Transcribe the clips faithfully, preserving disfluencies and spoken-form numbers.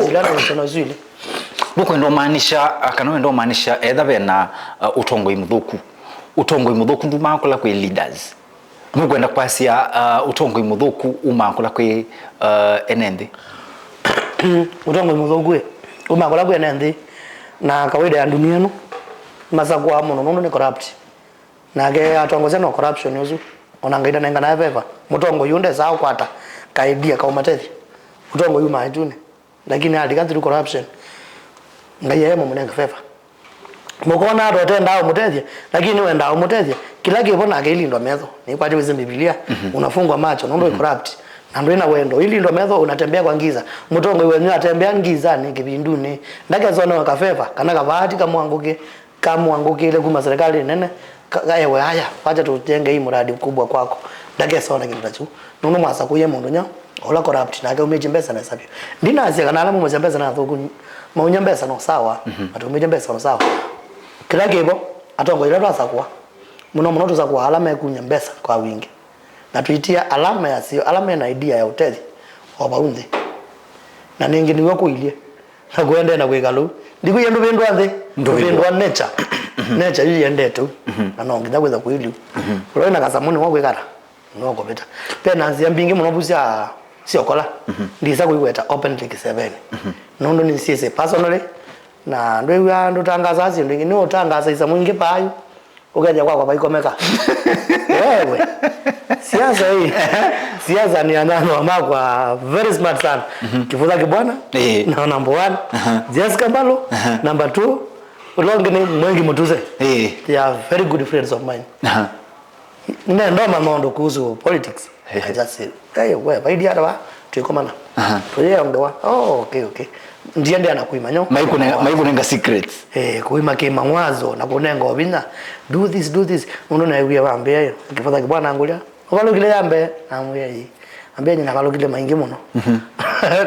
Ila na isono isu ilĩ. Nũkwenda ũmaanisha, uh, kana wenda ũmaanisha etha vena, uh, ũtongoi mũthũku? Ũtongoi mũthũku ndumaa kũla kwĩ leaders. Nũkwenda kwasya, uh, ũtongoi mũthũku umaa kũla kwĩ, uh, ene nthĩ? Ũtongoi mũthũku ĩ, umaa kũla kwĩ ene nthĩ. Na kawaida ya dunia ĩno, masakũaa mũno nũndũ nĩ corrupt. Nake atongosya no corruption ũsu. Ona Ngai ndanenganae veva. Mũtongoi ũyũ ndesaa ũkwata ka idea kaũmatethya. Ũtongoi umaa ĩtunĩ. Lakini alika through corruption, Ngai aye mũmũnenga favor. Mũkona ata ũtendaa ũmũtethya, lakini nĩwendaa ũmũtethya. Kĩla kĩvo nake ilindwa metho. Nĩkwatĩ wĩsĩ Mbivilia, mhm, unafungwa macho, nũndũ wĩ, mhm, corrupt. Na ndwĩ na wendo. Ilindwa metho, unatembea kwa giza. Mũtongoi wenyu atembea ngizanĩ kĩvindunĩ. Ndakesonewa kafeva, kana kavati kamwangũke, kamwangũkĩle kuma serikali nene, ka-, kaewe, "Haya, wacha tujenge hii mradi kubwa kwako." Ndakesona kĩndũ ta kĩu. Nũndũ mwasakũie mũndũ nya, ũla corrupt, nake aumĩtye mbesa nesa vyũ. Ndinasya kana ala maumĩtye mbesa nĩ athũku, maumya mbesa no sawa, mhm, mataumĩtye mbesa no sawa. Kĩla kĩvo, atongoi ĩla twasakũa, mũno mũno tũsakũa ala mekumya mbesa kwa wingĩ. Na tũitia ala measyo, ala mena idea ya ũtethyo, o vau nthĩ. Na nĩngĩ nĩw'o kũilyĩ. Na kũendee na kwĩka lũu. Ndikwĩie ndũvĩndũa nthĩ, ndũvĩndũa, ndũvĩndũa nature. Nature yu yendete ũu. Mhm. Na no nginya kwĩtha kũilyĩ ũu. Mhm. Ũla wĩna kasamũ nĩwe ũkwĩkata. Nũkũvĩta. Ve na nzĩa mbingĩ mũno vu sya, sya ũkola. Mhm. Ndisa kũiweta openly kĩseveni. Mhm. Nũndũ nĩsyĩsĩ personally, na ndwĩw'aa ndũtangasaa syĩndũ ingĩ. Nĩũtangaasa isamũ ingĩ vaa yu, ũkethĩa kwakwa vaikomeka. Wewe. Siasa hii. Siasa ni anyanya makwa very smart sana. Mhm. Kivutha Kibwana, eh, na number one. Aha. Jessica Mbalo, aha, number two. Ũla ũngĩ nĩ Mwengi Mũtuse. Eh. They are very good friends of mine. Aha. Nĩnenda ũmanya ũndũ kuhusu politics. Ehe. I just say, "Hey, we, vaidi ata va? Twikomana." Aha. Tũyĩongewa. Oh, okay, okay. Ndiendea na kuima nyo. Maikune-, maikũnenga secrets. Eh, kuima kĩmang'wazo na kũnenga ũvinya. Do this, do this. Nũndũ naĩwie vambĩa yo. Kĩvatha kĩbwana ngũlya. Ũvalũkile ya mbee, namwĩa ĩĩ. Ambĩa nyina avalũkile maingĩ mũno. Mhm.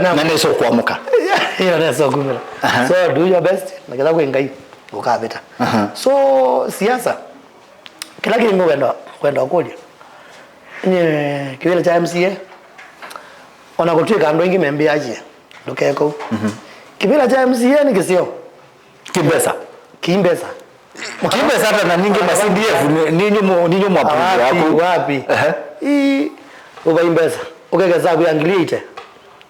Na, na nesa ũkwamũka. Yeah, nesa ũkumĩla. Aha. So do your best, na ketha kwĩ Ngai, ũkavĩta. Aha. So, siasa, kĩla kĩngĩ ngwenda, ngwenda ũkũlya. Nye kĩvĩla kya M C A, ona kũtw'ĩka andũ aingĩ membĩaa yie, ndũkeke ũu. Mhm. Kĩvĩla kya M C A nĩ kĩseo. Kĩmbesa. Kĩmbesa. Kĩmbesa ata na ningĩ ma C D F, ni-, ninyu mu-, ninyu mwapungua. Wapi, yaku. Wapi? Ehe. Ii, ũvai mbesa. Ũkekesa kwĩa ngili ĩte.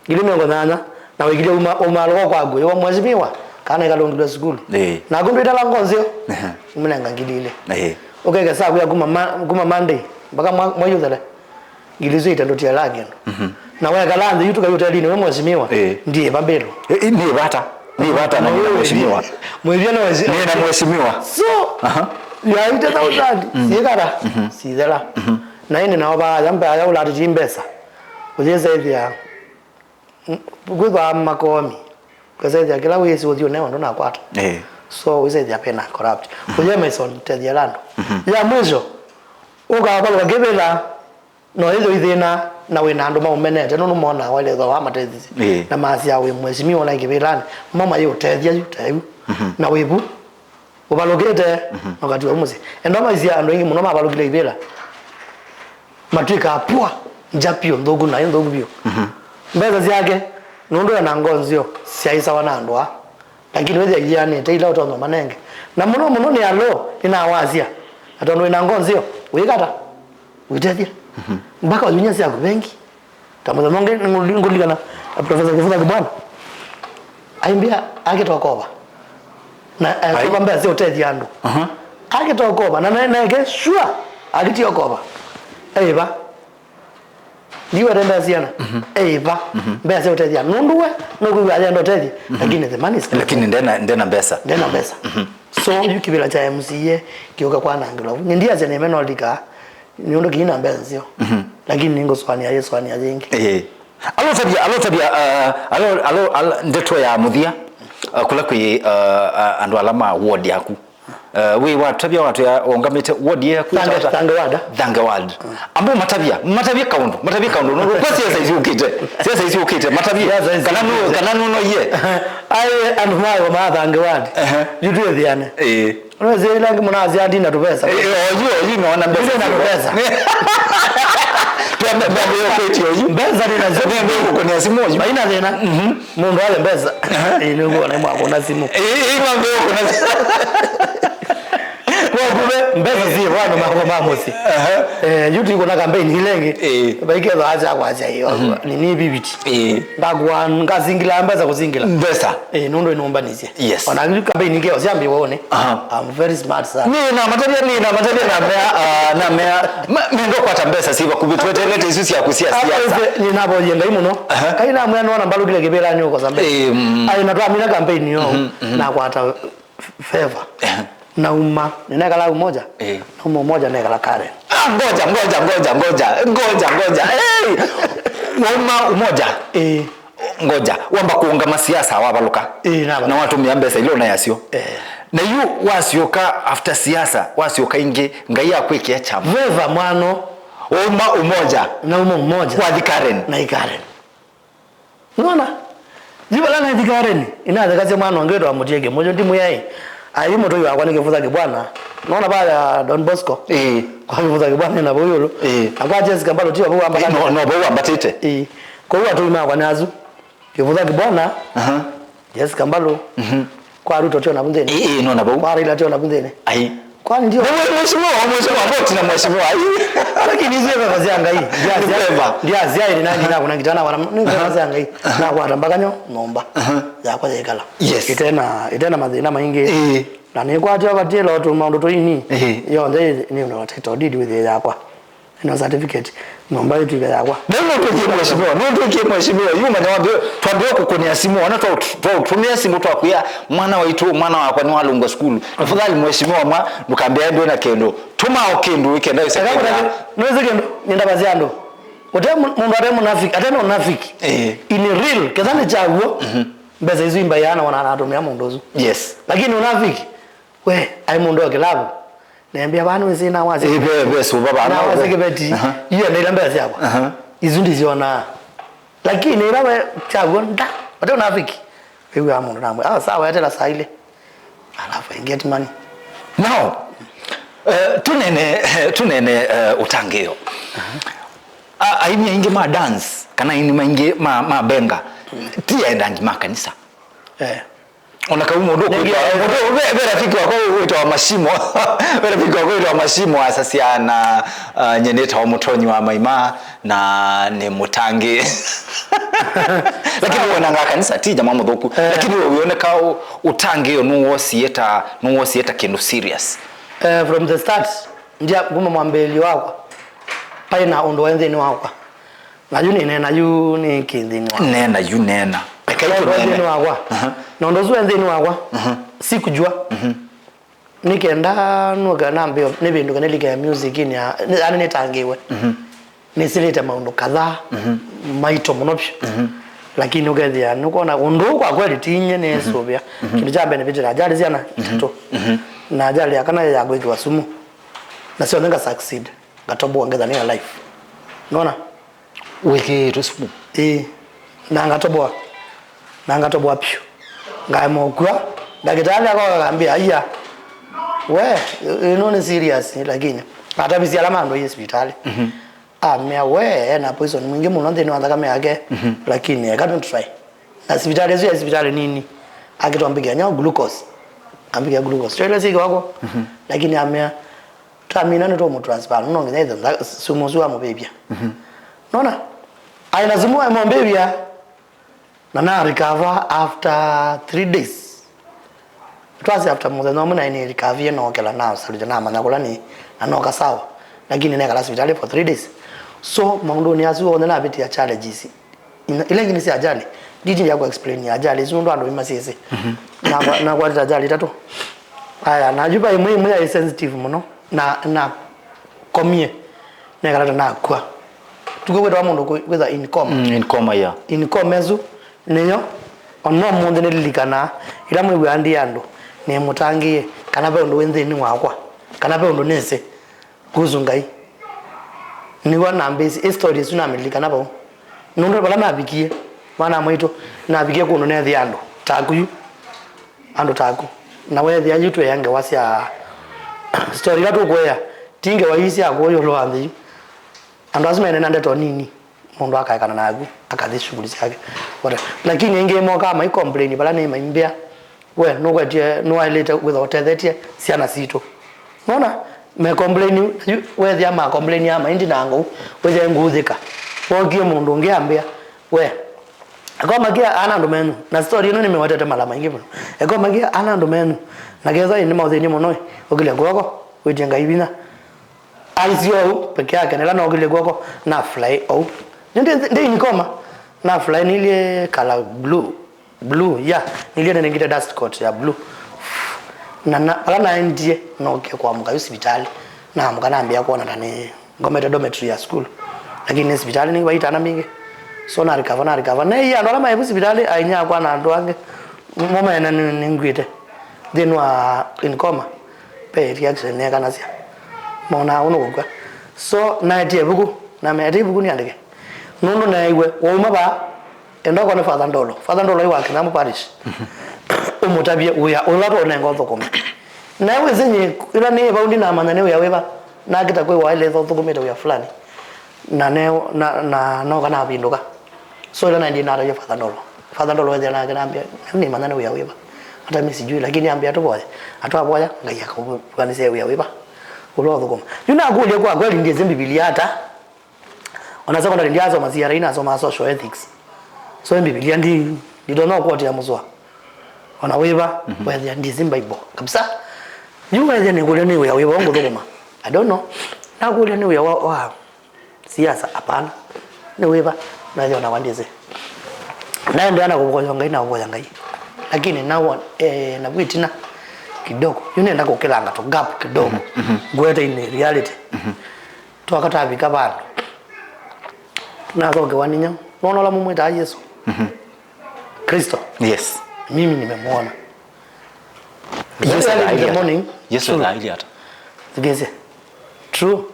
Ngili mĩongo nyanya, na wĩkĩlye uma-, ũmalũko kwaku, ĩwa mheshimiwa, kana ĩkalũngilwe sukulu. Ĩĩ. Naku ndwĩtala ngonzeo, ehe, ũmĩnenga ngili ilĩ. Ĩĩ. Ũkekesa wĩa kuma ma-, kuma Monday, mpaka mwa-, mwei ũthele. Ngili isu ite ndũtielaa kĩndũ. Mhm. Na wekala nthĩ yu tũkai ũtelinĩ, we mheshimiwa, ĩĩ, ndiĩva mbĩlũ. Ĩ, ĩ, nĩ vata, nĩ vata na nĩ na mheshimiwa. Mwĩvya na mheshimiwa. Nĩ na mheshimiwa. So, aha, ya ite thousand, mm, siĩkala, mhm, sithela. Mhm. Na ĩndĩ nao vaya, mbaya ũlatĩti mbesa. Ũyĩsethĩa. Kwĩthwa makomi, kwĩsethĩa kĩla wĩsĩ ũthiũne ũndũ nakwata. Eh. So wĩsethĩa pena corrupt. Mhm. Kũyema isoni tethia andũ. Mhm. Ya mwisho, ũkavalũka kĩvĩla, no ĩthyo ithĩna, na wĩna andũ maũmenete, nũndũ monaa wailethwa wa matethisi. Eh. Na masya wĩ mheshimiwa na kĩvĩlanĩ, mo mayĩũtethya yu, ta yu. Mhm. Na wĩvu. Ũvalũkĩte, mhm, na ũkatiwa mũsyĩ. Enda maisya andũ aingĩ mũno mavalũkile ivĩla. Matw'ĩkaa poor, ngya vyũ, nthũku, naĩ nthũku vyũ. Mhm. Mbesa syake, nũndũ ena ngoo nzeo, syaĩsawa na andũ aa. Lakini wĩthĩa ianĩte ila ũtonya ũmanenge. Na mũno mũno nĩ alo, nĩnawasya. Na tondũ wĩna ngoo nzeo, wĩkata, wĩtethya. Mhm. Mpaka ũyunya syaku vengi. Ta mũthenya ũngĩ, nĩngũli-, ngũlilikana, eh, Professor Kĩvutha Kĩbwana. Aimbĩa akĩta ũkova. Na, eh, ai, kũva mbesa sya ũtethya andũ. Aha. Akĩta ũkova. Na, na, na eke sure akĩtia ũkova. Eiva. Ndiwete mbesa siana. Mhm. Eiva. Mhm. Mbesa sya ũtethya. Nũndũ we, nũkwĩw'a ayenda ũtethya. Mhm. Lakini the money is not there. Lakini ndena, ndena mbesa. Ndena mbesa. Mhm. So, yu kĩvĩla kya M C A kĩũka kwanangĩlwa. Nĩ ndiasya nĩmenolika. Nĩ ũndũ kĩina mbesa nzeo. Mhm. Lakini nĩngũsũanĩa yĩsũanĩa yĩngĩ. Ĩĩ. Alotavya, alotavya, uh, alo, alo, al-, ndeto ya mũthya, uh, kũla kwĩ, uh, uh, andũ ala ma ward yaku. Uh, wĩ watavya watwĩa ũngamĩte ward yaku. Thange, Thange ward. Thange ward. Mm. Ambo matavya, matavya kaũndũ, matavya kaũndũ. No, kwa siasa isu ũkĩte. Siasa isu ũkĩte, matavya. Siasa isu ũkĩte. Kana nũ, kana nũno ye. Ai, andũ mayo ma Thange ward. Ehe. Yu twĩthĩane. Ĩĩ. Unaweza ile yangu mna aziandi na tupesa. Eh, eh, oyu, oyu naona mbesa. Ile na tupesa. Twe Mbesa nĩ nasyo. Nĩ kũkũnĩa simũ ũyu. Vaina thĩna. Mũndũ ale mbesa. Ĩĩ, nĩngũona imwakũna simũ. Ĩĩ, ĩĩ, mambe kũkũna simũ. Kwa kumbe, mbesa si vano mako ma mũsyĩ. Eh, yu tuikũna campaign ile ĩngĩ. Ĩĩ. Vaikethwa acha kwasya iyo. Nini bibiti. Ĩĩ. Ngakua, ngasingila mbesa kũsingila. Mbesa. Eh, nũndũ inumbanisye. Yes. Ona yu campaign ingĩ osiambi wone. Aha. I'm very smart sana. Nĩ na matavya, nĩ na matavya na mea, ah, na mea, ma-, mendo kwata mbesa si vakuvĩ twetelete isu sya kusia siasa. Nĩ navoyie Ngai mũno. Aha. Ngai namwĩa nona mbalũkile kĩvĩla nĩ ũkosa mbesa. Eh, mm. Ai na twamina campaign yo. Mhm, mhm. Na kwata favor. Nauma, ninaekala Umoja. Eh. Nauma Umoja naekala Karen. Ah, ngoja, ngoja, ngoja, ngoja. Ngoja, ngoja. Hey! Wauma Umoja. Eh. Ngoja, wamba kuungama siasa wavaluka. Eh, navaluka. Na watumia mbesa ile unayasio. Eh. Na yu wasioka after siasa, wasioka ingi, Ngai akwĩkĩa chama. Veva mwano. Wauma Umoja. Nauma Umoja. Wathi Karen. Na i Karen. Nona? Yu vala nathi Karen, inathekasya mwana ũngĩ wĩtawa Mũtie Kĩmũyũ, ndimwĩai. Ai mũtũi wakwa nĩ Kĩvutha Kĩbwana. Nona vaya Don Bosco? Ĩĩ. Kwa Kĩvutha Kĩbwana ĩna vau ĩũlũ. Ĩĩ. Na kwa Jessica Mbalo tiwa vau wambatĩte. No, no, vau wambatĩte. Ĩĩ. Kwoou atũi makwa nĩ asu. Kĩvutha Kĩbwana. Aha. Jessica Mbalo. Mhm. Kwa Ruto tio na vunthini. Ĩĩ, ĩĩ, nona vau. Kwa Raila tio na vunthini. Ai. Kwani ndio? Nĩ mheshimiwa, mheshimiwa, vote na mheshimiwa. Ai. Lakini hizi pesa cia Ngai. Ndia cia. Nĩ pesa. Ndia cia ili na ngina kuna kitana wala. Nĩ pesa cia Ngai. Aha. Na kwa tambakanya nyumba. Aha. Yakwa yaikala. Yes. Itena, itena mathina maingi. Ĩĩ. Na nĩ kwa tio vatilo tu maundu tuini. Ĩĩ. Yonthe nĩ ndo title deed with yakwa. Ĩno certificate, nyũmba ĩtw'ĩke yakwa. Na nũtw'ĩkie mheshimiwa, nũtw'ĩkie mheshimiwa, yu manya wambie, twambie kũkũnĩa simũ, ona twa-, twaũtũmĩa simũ twakwĩa, mwana waitũ, mwana wakwa nĩwalũngwa sukulu. Tafadhali mheshimiwa mwa, ndũkambĩa ndwĩ na kĩndũ. Tũma o kĩndũ, ĩkenda ĩse kĩndũ. Nũĩsĩ kĩndũ, nĩ ndava sya andũ. Ũte mũ-, mũndũ ate mũnafiki, ate na ũnafiki. Eh. In real, ketha nĩ kyaw'o, mhm, mbesa isu imbaĩana ona anatũmĩa mũndũ ũsu. Yes. Lakini ũnafiki, we, ai mũndũ wa kĩlavu. Nembia vanu isi na wasi. Eh, ve, ve, suva vanu. Na wasi kĩveti. Aha. Iyo nĩ ila mbesa syakwa. Aha. Isu ndisyonaa. Lakini ila we, kyaw'o nda, vate ũnafiki. Wĩw'aa mũndũ namwe, "Ah, sawa, etela saa ilĩ." Alafu I get money. Now, eh, tunene, tunene, eh, ũtangĩĩo. Aha. A-, aini aingĩ ma dance, kana aini maingĩ ma, ma benga, ti endangi ma kanisa. Eh. Ona kau mũndũ ũkwĩtwa, mũndũ, ve, ve rafiki wakwa wĩtawa Mashimo. Ve rafiki wakwa wĩtawa Mashimo asasya na, uh, nye nĩtawa Mũtonyi wa Maima na nĩ mũtangĩ. Lakini wonanga kanisa ti nyama mũthũku. Eh. Lakini we wĩoneka ũ-, ũtangĩĩo nũwosie ta, nũwosie ta kĩndũ serious. Eh, from the start, ndia kuma mwambĩlĩlyo wakwa, paĩ na ũndũ waĩ nthĩnĩ wakwa. Na yu nĩneena yu nĩ kĩ nthĩnĩ wakwa? Neena yu, neena. Eka yu nthĩnĩ wakwa. Aha. Na ũndũ ũsu wĩ nthĩnĩ wakwa, aha, sikujua. Mhm. Nĩ kenda nũka nambĩo nĩvĩndũke nĩlike music-inĩ ya, nĩ, yani nĩtangĩĩwe. Mhm. Nĩsĩlĩte maũndũ kadhaa, mhm, maito mũno vyũ. Mhm. Lakini ũkethĩa nũkwona ũndũ ũũ kwa kweli ti nye nĩsũvĩa. Mhm. Kĩndũ kya mbee nĩvĩtĩte ajali syana itatũ. Mhm. Na ajali ya kana ya kwĩkĩwa sumu. Na syonthe nga succeed. Ngatoboa ngetha nĩ alive. Nona? Wĩkĩĩtwe sumu? Ĩĩ. Na ngatoboa. Na ngatoboa piũ. Ngaema ũkua. Ndakĩtalĩ akwa akambĩa, "Aiya. We, ĩno nĩ serious, lakini." Atavisye ala mandwaie sivitalĩ. Mhm. Amea, "We, ena poison mwingĩ mũno nthĩnĩ wa nthakame yake, mhm, lakini eka tũ try." Na sivitalĩ ĩsu ya sivitalĩ nini. Akĩtwambĩkĩa nyo glucose. Ambĩkĩa glucose. Twaile syĩkĩwa kw'o. Mhm. Lakini amea, twamina nĩtũmũtransfer, no nginya ĩthe nda-, sumu ũsu wamũvĩvya. Mhm. Nona? Aĩ na sumu wamũmbĩvya. Na na recover after three days. Twasya after mũthenya ũmwe naĩ nĩ recoverie nokela nasalũkya namanya kũla nĩ na noka sawa. Lakini nekala sivitalĩ for three days. So maũndũnĩ asu onthe navĩtĩa challenges. Ina-, ila ingĩ nĩ sya ajali. Nditi ya ku explain ya ajali isu nũndũ andũ nĩmasyĩsĩ. Mhm. Na, nakwatĩte ajali itatũ. Aya, na yu vai ĩmwe, ĩmwe yaĩ sensitive mũno. Na, nakomie. Nekala ta nakua. Tukwĩtawa mũndũ kwĩ-, kwĩtha in coma. Mm, in coma, yeah. In coma ĩsu nĩyo, ona ũmũnthĩ nĩlilikanaa ĩla mwĩw'aa ndi andũ nĩmũtangĩĩe kana ve ũndũ wĩ nthĩnĩ wakwa, kana ve ũndũ nĩsĩ kuhusu Ngai. Nĩw'o nambĩĩsye, ĩ story ĩsu namĩlilikana vau. Nũndũ vala navikie, mwana mwaitũ, navikie kũndũ neethĩa andũ taku yu. Andũ taku. Na weethĩa yu twĩea ngewa sya story ila tũkũea, ti ngewa ii sya kũũ ĩũlũ wa nthĩ yu. Andũ asu menena ndeto nini, mũndũ akaekana naku, akathi shughuli syake. Whatever. Lakini aingĩ mokaa mai complain vala nĩ maimbĩa, we nũkwetye, nũwaĩlĩte wĩtha ũtethetye syana sitũ. Nona, me complain, yu, wethĩa ma complain ya maindi na ngou, wĩthĩa ngũũthĩka. Wokie mũndũ ũngĩ ambĩa, we, ekomakia ana andũ menyu, na story ĩno nĩmĩwetete mala maingĩ mũno. Ekomakia ana andũ menyu, na kethwa nĩ maũthĩni mũno, ũkĩlya kwoko, wĩtie Ngai vinya. Aisye ũu peke yake, na ĩla nookĩlye kw'oko, na fly ũu. Nĩ ndĩ, ndĩ in coma, na fly nĩilyĩ color blue, blue, yeah, nĩilyĩ nĩnengĩte dust coat ya blue. Na, na, vala naendie, nookie kũamũka yu sivitalĩ, naamũka nambĩa kwona ta nĩ ngomete dormitory ya school. Lakini nĩ sivitalĩ nĩ vaitana mbingĩ. So na recover, na recover. Na ĩĩ andũ ala maevu sivitalĩ, ainyakwa na andũ angĩ, mo mena nĩ, nĩngwĩte nthĩnĩ wa in coma. Ve reaction neekanasya. Monaa ũnũ kũkw'a. So, naetie ĩvuku, namea, "Etie ĩvuku nĩandĩke." Nũndũ neeiwe, wauma vaa, enda ũkone Father Ndolo. Father Ndolo ĩ wa Kĩnyamũ Parish. Ũmũtavye wĩa ũla tũũnenga ũthũkũme. Na wĩsĩ nyie, ĩla nĩ vau ndinamanya nĩ wĩa wĩva, nakĩta kwĩwa ĩletha ũthũkũmĩte wĩa fulani. Na ne, na, na noka navindũka. So ĩla naendie natavya Father Ndolo. Father Ndolo wethĩa nake nambĩa, "Nĩmanya nĩ wĩa wĩva." Hata mi sijui, lakini ambĩa tũvoye. Na twavoya, Ngai akavũanĩsya wĩa wĩva. Ũla ũthũkũma. Yu nakũlya kwa kweli ndyĩsĩ Mbivilia ata. Ona secondary ndyasoma C R E, nasomaa social ethics. So Mbivilia ndi, nditonya ũkũatĩa mũswa. Ona wĩva, wethĩa ndyĩsĩ Bible. Kabisa. Yu wethĩa nĩkũlya nĩ wĩa wĩva ngũthũkũma. I don't know. Nakũlya nĩ wĩa wa, wa siasa, hapana. Nĩ wĩva? Nathi ona wandĩsĩ. Naendeea na kũvoya Ngai, na kũvoya Ngai. Lakini nawa, eh, na vitina kidogo. Yu nenda kũkĩlanga to gap kidogo. Ngwete in reality. Twaka tavika vandũ. Nathokewa nĩ nyau. Nona ũla mũmwĩtaa Yesu. Kristo. Yes. Mimi nimemwona. Yesu Very early in the alailia. Morning. Yesu True. Alailia ata? Thikĩsye. True.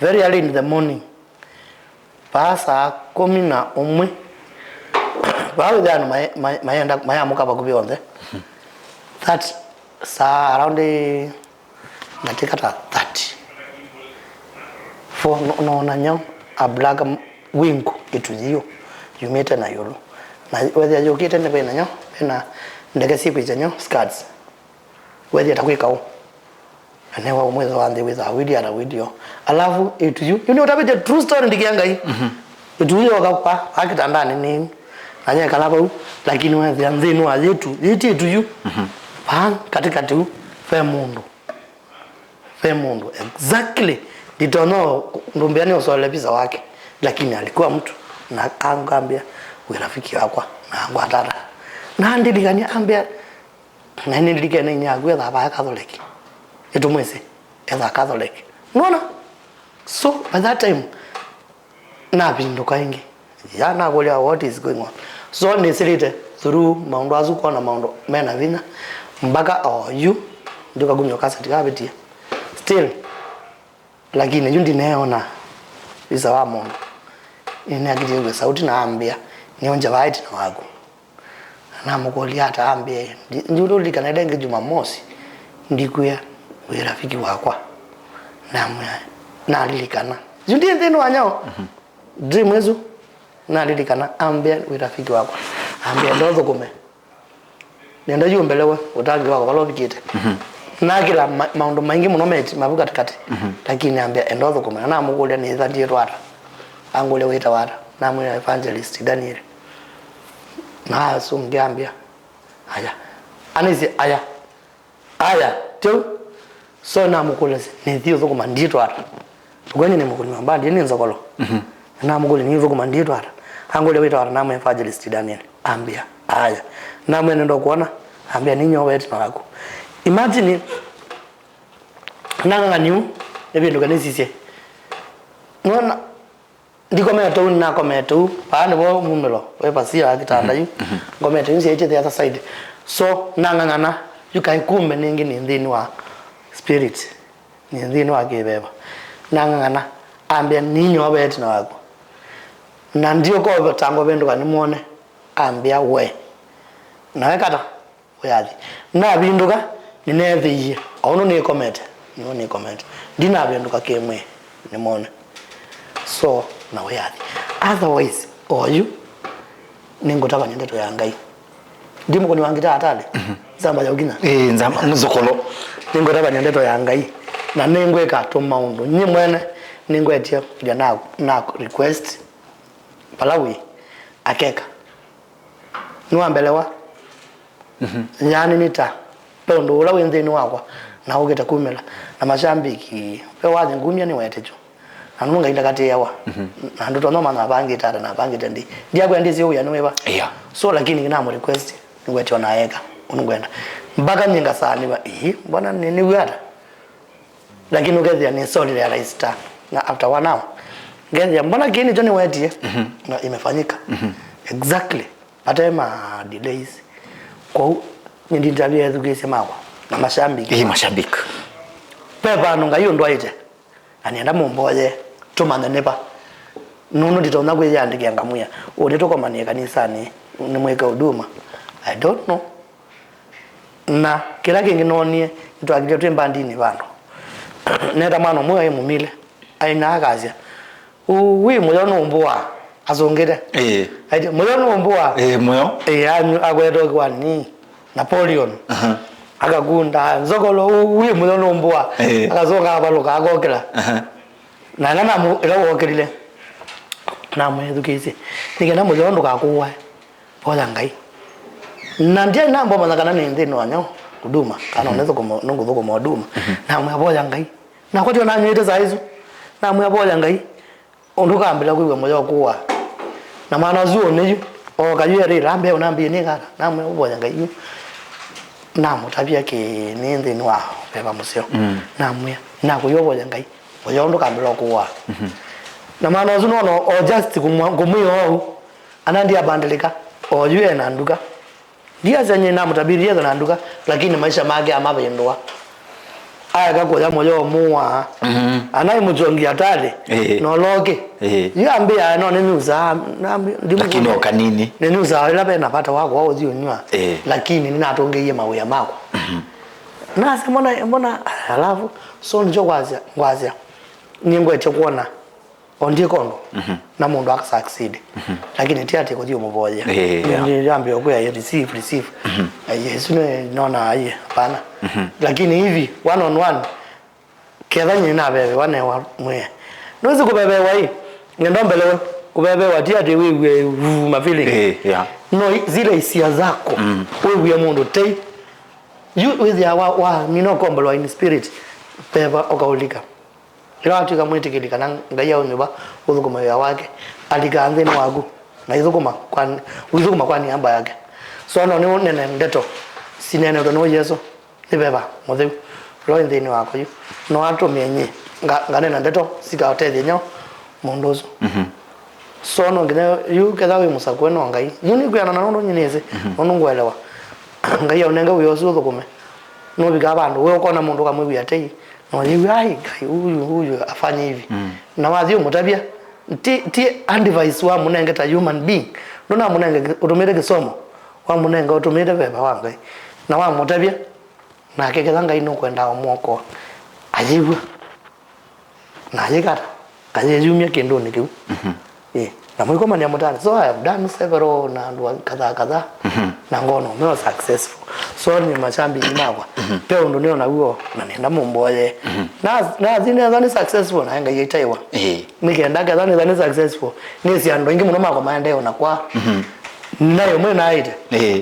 Very early in the morning. Paa saa kũmi na ũmwe. Paa wĩthĩa andũ maye-, maye-, mayenda, mayamũka vakuvĩ onthe. That saa around, eh, ndatĩka ta thirty. Fo no-, noona nyau, a black m-, wingu ĩtu yĩu yumĩte na ĩũlũ. Na wethĩa yũkĩte nĩ vena nyau, vena ndeke syĩkwĩsya nyau, scats. Wethĩa ta kwĩ kaũ. Na newa ũmwĩtho wa nthĩ wĩthaa wĩlĩ ata wĩlĩo. Alafu ĩtu yu, yu nĩ ũtavĩtye true story ndĩkĩa Ngai. Ĩtu yu yoka kwa, kwa kĩtandanĩ nĩ, na nyekala vau, lakini wethĩa nthĩnĩ wa yĩtu, yĩti ĩtu yu. Vaa katikati u, ve mũndũ. Ve mũndũ exactly. Nditonya ndũmbĩa nĩ ũsolele visa wake, lakini alikuwa mtu na angambĩa wĩ rafiki wakwa na angwatata na andilikania ambĩa, na nĩndilikene inyia yaku ethaa vaya Catholic, ĩtũmwĩsĩ ethaa Catholic. Nona? So by that time, navindũka ĩngĩ. Ya nakũlya, "What is going on?" So nĩsĩlĩte through maũndũ asu kwona maũndũ mena vinya. Mpaka o yu, ndikakumya kaseti kavĩtie. Still, lakini yu ndineona visa wa mũndũ. Nĩnakĩtie kwĩw'a sauti na ambĩa, "Nĩũnje vaa ĩtina waku." Namũkũlya ata ambĩe, "Ndi-, ndiũlilikana ĩla ĩngĩ Jumamosi, ndikwĩa wĩ rafiki wakwa." Namwĩa, "Nalilikana." Yu ndi nthĩnĩ wa nyao. Dream ĩsu, nalilikana, ambĩa, "Wĩ rafiki wakwa." Ambĩa, "Enda ũthũkũme. Nenda yu ũmbelewe ũtangĩĩo wakwa vala ũvikĩte." Nakĩla ma-, maũndũ maingĩ mũno meti mavu katĩkatĩ. Lakini ambĩa, "Enda ũthũkũme." Na namũkũlya, "Nĩĩtha ndiĩtwa ata?" Angũlya, "Wĩtawa ata?" Namwĩa, "Evangelist Daniel." Na asu ũngĩ ambĩa, "Aya." Anĩsye, "Aya. Aya, teu." So namũkũlya, "Nĩthi ũthũkũma ndiĩtwa ata?" Tũkwendie nĩ mũkũni wa mbandi, nĩ nzokolo. Na namũkũlya, "Nĩ ũthũkũma ndiĩtwa ata?" Angũlya, "Wĩtawa ata?" Namwĩa, "Evangelist Daniel." Ambĩa, "Aya." Namwĩa, "Nenda ũkwona." Ambĩa, "Nĩ inyia ũveti na waku." Imagine, nang'ang'aniu, nĩvĩndũka nĩsisye. Nona, ndikomete ũu, nĩnakomete ũu. Paa nĩvo mumĩlo, we pasia wa kĩtanda yu. Ngomete yu, nzyaĩtye the other side. So, nang'ang'ana, yu kaĩ kumbe nĩngĩ nĩ nthĩnĩ wa spirit. Nĩ nthĩnĩ wa kĩveva. Nang'ang'ana, ambĩa, "Nĩ inyia ũveti na waku." Na ndiũkova tango vĩndũka nĩmwone, ambĩa, "We." Na wekata, ũyathi. Navindũka, nĩneethĩie, o ũndũ nĩkomete, nĩvo nĩkomete. Ndinavĩndũka kĩmwĩĩ, nĩmwone. So, So, na wĩyathi. Otherwise, oyu, nĩngũtavany'a ndeto ya Ngai. Ndi mũkũni wa ngitaa atale. Nzamba ya ũkinya. Ĩĩ, nzamba, mũsokolo. Nĩngũtavany'a ndeto ya Ngai. Na nĩngwĩka tũmaũndũ. Nyie mwene, nĩngwetie kũja na, na request. Vala wĩ, akeka. Nĩwambelewa. Yaani nĩ ta, ve ũndũ ũla wĩ nthĩnĩ wakwa, na ũkĩte kumĩla. Na mashambiki, ve wathi ngumya nĩwetĩkyo. Na nũndũ Ngai ndakatĩĩawa. Na ndũtonya ũmanya avangĩte ata na avangĩte ndi. Ndiakwĩa ndĩsĩ ũwĩa nĩ wĩva. Yeah. So, lakini namũ request, nĩwetĩkyo na eka ũndũ ngwenda. Mpaka nyie ngasaanĩwa, ĩĩ, mbona nĩ, nĩw'a ata? Lakini ũkethĩa nĩ solid ya Leicester. Na after one hour, ngethĩa, mbona kĩĩ nĩkyo nĩwetie? Na imefanyika. Exactly. Ate ma delays. Kwoou, nĩnditavya ethukĩĩsya makwa na mashambiki. Ĩĩ, mashambiki. Ve vandũ Ngai ũndwaĩte, na nĩenda mũmboye, tũmanye nĩ va. Nũndũ nditonya kwĩyĩandĩkĩa ngamwĩa, ũnĩ tũkomanĩe kanisanĩ, nĩmwĩke huduma. I don't know. Na kĩla kĩngĩ noonie, nĩtwakilye twĩ mbandinĩ vandũ. Neta mwana ũmwe aĩ mũmile, aina akasya, "Ũwĩ mũyo nũmbũaa." Asũngĩte. Ĩĩ. Aitye, "Mũyo nũmbũaa." Ĩĩ, mũyo. Ĩĩ, anyu akwetwa kwani Napoleon. Aha. Akakunda, "Nzokolo, ũwĩ mũyo nũmbũaa." Ĩĩ. Akasũnga avalũka, akokĩla. Aha. Na ĩla namũ-, ĩla wokĩlile, namwĩthukĩĩsye, "Nĩ kenda mũyo ndũkakũae, voya Ngai." Na ndiaĩ namba ũmanya kana nĩ nthĩnĩ wa nyaũ, huduma, kana nĩthũkũma, nũngũthũkũma huduma. Namwĩa, "Voya Ngai." Nakwa tyo nanyw'ĩte saa isu. Namwĩa, "Voya Ngai." Ũndũ ũkambĩla kwĩw'a mũyo ũkũaa. Na mwana ũsu ũnĩ yu, ooka yu erĩla, ambĩa ũnambĩĩe nĩkata. Namwĩa, "Ũvoya Ngai yu." Namũtavya kĩ nĩ nthĩnĩ wa veva mũseo. Namwĩa, "Nakũiwa ũvoya Ngai." Mũyo ũndũ ũkambĩla ũkũaa. Na mwana ũsu nona o just kũmwa-, kũmwĩa ũu, ana ndiabandĩlĩka, oyu e na nduka. Ndiasya nyie namũtabirie ethwe na nduka, lakini maisha make amavĩndũa. Aeka kũya mũyo ũmũaa. Anaĩ mũchongi atali, ĩĩ, noloke. Ĩĩ. Yu ambĩa, "No, nĩnyusaa." Nambi-, ndimu-, lakini o kanini. "Nĩnyusaa ĩla ve na vata wakwa wa ũthi ũnywa." Ĩĩ. Lakini nĩnatũngĩie mawĩa makwa. Nasya, "Mbona, mbona, alafu, so nĩkyo kwasya, ngwasya, nĩngwetye kwona." Ondie kondo, na mũndũ aka succeed. Lakini ti ati kũthi ũmũvoyea. Ĩĩ, yeah. Nĩ, nĩ, yambia kwĩa, "Receive, receive." Ai, Yesu nĩ nona, ai, hapana. Lakini hivi, one on one, ketha nyie navevewa newa mwĩe. Nũĩsĩ kũvevewa ĩ, ngenda mbelewe, kũvevewa ti ati wĩw'e, uu, ma feeling. Ĩĩ, yeah. No, i-, zile hisia zako, wĩw'e mũndũ tei. Yu wĩthĩa wa, wa, mina ũkombolwa in spirit, veva ũkaũlika. Ĩla watw'ĩka mwĩtĩkĩli kana Ngai aũnyuva ũthũkũme wĩa wake, alikaa nthĩnĩ waku, na ithũkũma kwa, ũithũkũma kwa nĩamba yake. So no nĩũnene ndeto sineenetwe nĩ Yesũ, nĩ veva mũtheu ũla wĩ nthĩnĩ wakwa yu. No atũmĩe nyie nga-, nganena ndeto sikaũtethya nyaũ mũndũ ũsu. So no nginya yu ketha wĩ mũsakũe no Ngai. Yu nĩkwĩanana nũndũ nyie nĩsĩ, nũndũ ngũelewa. Ngai aũnenge wĩa ũsu ũthũkũme. Nũvikaa vandũ we ũkona mũndũ ũkamwĩw'ĩa tei, na ũyĩw'a, "Ai, Ngai, huyu, huyu afanye hivi." Na wathi ũmũtavya, ti, ti advice wamũnenge ta human being. Ndũnamũnenge ũtũmĩte kĩsomo, wamũnenga ũtũmĩte veva wa Ngai. Na wamũtavya, nake ketha Ngai nũkwenda ũmwokoa, ayĩw'a. Na ayĩkata, ayĩyumya kĩndũnĩ kĩu. Ĩ, na mũikomanĩa mũtani. So I have done several na andũ angĩ kadhaa kadhaa, na ngona ũmeo successful. So nĩ mashabiki makwa, ve ũndũ nĩona w'o, na nenda mũmboye. Na, nathi nethwa nĩ successful, na Ngai aitaiwa. Ĩ. Nĩkenda ketha nĩtha nĩ successful, nĩsĩ andũ aingĩ mũno makwa maendee ona kwa. Nayo mwe naĩte. Ĩ.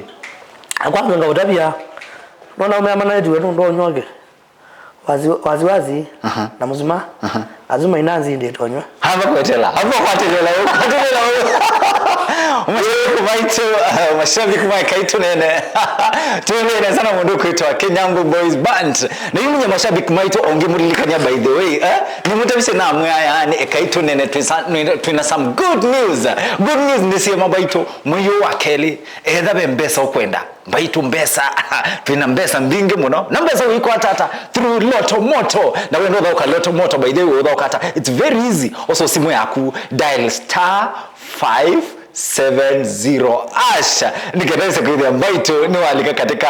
Akwanza ngaũtavya, nona ũmea manaitiwe nũndũ ũnyoke. Wazi, wazi, wazi. Na mũsuma. Azuma inanzi ndi tonywa. Hava kwetela. Hava kwatelela. Kwatelela. Mashabiki maitũ, uh, mashabiki ma Ekai Tũneene. Tũneene sana mũndũ kwĩtwa Kenyango Boys Band. Na imunye mashabiki maitũ ongi mũlilikanya, by the way, eh? Nĩ mũtavise na mwaya ni Ekai Tũneene twina, twina some good news. Good news ni siema baitũ, mwĩyo wa kelĩ. Etha ve mbesa ũkwenda. Mbaitũ mbesa, twĩna mbesa mbingĩ mũno. Na mbesa ũikwata ata? Through Lotto Moto. Na wenda ũthaũka Lotto Moto, by the way, ũthaũka ata? It's very easy. Osa simũ yaku, dial star five seven zero ash, nĩkenda wĩse kwĩthĩa mbaitũ nĩwalika katika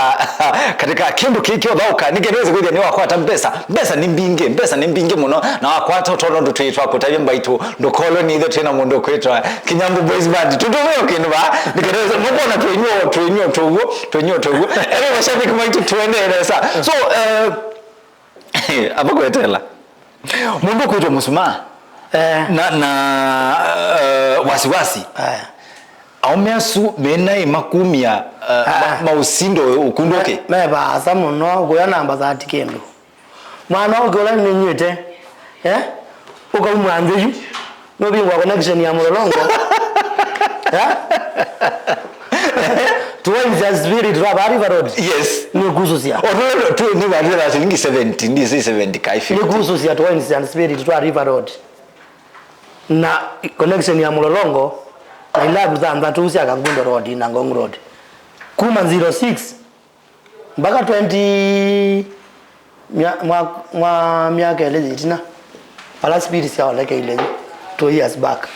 katika kĩndũ kĩĩ kĩothaũka, nĩkenda wĩse kwĩthĩa nĩwakwata mbesa. Mbesa nĩ mbingĩ, mbesa nĩ mbingĩ mũno, na wakwata ũtona ũndũ twĩ twakũtavya mbaitũ, ndũkolwe nĩ ithe twĩ na mũndũ ũkwĩtwa Kinyambu Boys Band. Tũtũmĩo kĩndũ vaa, nĩkenda wĩse, nũkwona twĩnyuo, twĩnyuo tũw'o, twĩnyuo tũw'o. Ene mashabiki maitũ, tũendee nesa. So, eh, ava kwetela mũndũ ũkwĩtwa Mũsumaa. Eh. Na, na, eh, wasiwasi. Eh. Aũme asu menaĩ makumya, eh, ma-, ah, maũsindo ũkundũke. Me, me vaasa mũno, kũya namba thirty kĩndũ. Mwana ũkĩ ũla nĩnywĩte, eh? Ũkaumwa nthĩ yu. Nũvingwa connection ya mũlolongo. Eh? Tũwaisya spirit twa vaa River Road. Yes. Nĩkusũsya. O, tu, tu, nĩ vandũ na shilingi seventy, ndi si seventy, kai fifty. Nĩkusũsya tũwaisya spirit twa River Road. Na connection ya mũlolongo, na ilavu thanthatũ sya Kangundo Road na Ngong Road. Kuma zero six mpaka twenty, mya-, mwa, mwa myaka ĩlĩ yĩtina, vala speed syaolekeile yu, two years back,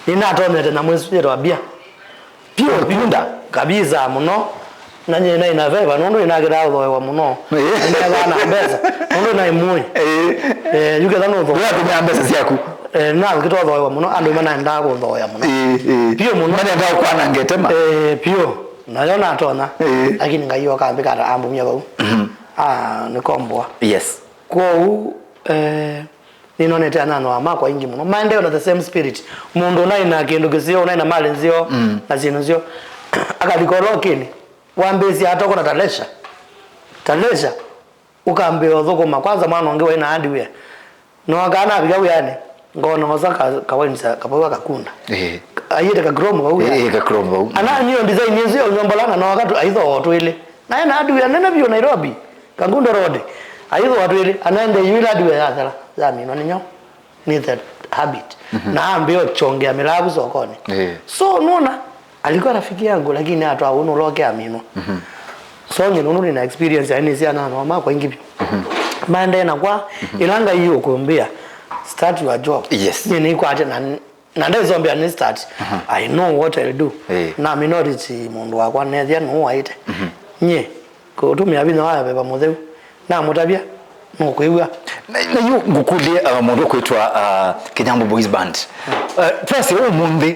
nĩnatonyete nyamũ ĩsu yĩtawa beer. Pio, pio. Kunda. Kabisa mũno. Na nyie naĩ na veva, nũndũ nĩnakĩtaa ũthoewa mũno. Ĩĩ. Nĩneethĩawa na mbesa, nũndũ naĩ mũĩ. Ĩĩ. Eh, yu ketha nũthoewa. Ndũnatũmĩa mbesa syaku. Eh, na ngĩtwa ũthoewa mũno, andũ manaendaa kũthoea mũno. Ĩĩ, ĩĩ. Pio mũno. Manaendaa kũkwananga ĩtema. Eh, pio. Nayo natonya. Ĩĩ. Lakini Ngai okambĩka ata ambumya vau. Mhm. Ah, nĩkomboa. Yes. Kwoou, eh, nĩnonete anyanya makwa aingĩ mũno maendee na the same spirit. Mũndũ ũnaĩ na kĩndũ kĩseo, ũnaĩ na malĩ nzeo, mm, na syĩndũ nzeo, akalika ũlokĩnĩ, wambĩĩsya atoko na talesha. Talesha, ũkambĩĩa ũthũkũma. Kwanza mwana ũngĩ waĩ na hardware. No akana avika wĩanĩ, ngona osa ka, kawainisa kapau akakunda. Eh. Aiĩte ka chrome vau. Eh, eh, ka chrome vau. Ana nĩyo design ĩsu ya ũnyombolana no akatu aithoo twĩlĩ. Na ena hardware nene vyũ Nairobi, Kangundo Road. Aithũa twĩlĩ, anaende yu ĩla hardware yathela, yaminwa nĩ nyau. Nĩ the habit. Mhm. Na ambĩĩa ũkyongea mĩlavu sokonĩ. Eh. So, nũona, alikuwa rafiki yangu, lakini atwa ũnũ ũloke aminwa. Mhm. So, nyie nũndũ nĩna experience, aĩ nĩsya na no makwa ingĩ vyũ. Mhm. Maendee na kwa, mhm, ĩla Ngai ũkũmbĩa, start your job. Yes. Nyie nĩkwate na Na ndaisombea nĩ start. Aha. I know what I'll do. Eh. Na minority mũndũ wakwa nethĩa nũũ waĩte. Mhm. Nyie, kũtũmĩa vinya wa Veva Mũtheu. Namũtavya, nũkwĩw'a. Na, na yu ngũkũlye, uh, mũndũ ũkwĩtwa, uh, Kinyambo Boys Band. Mm. Uh, twasye ũmũnthĩ,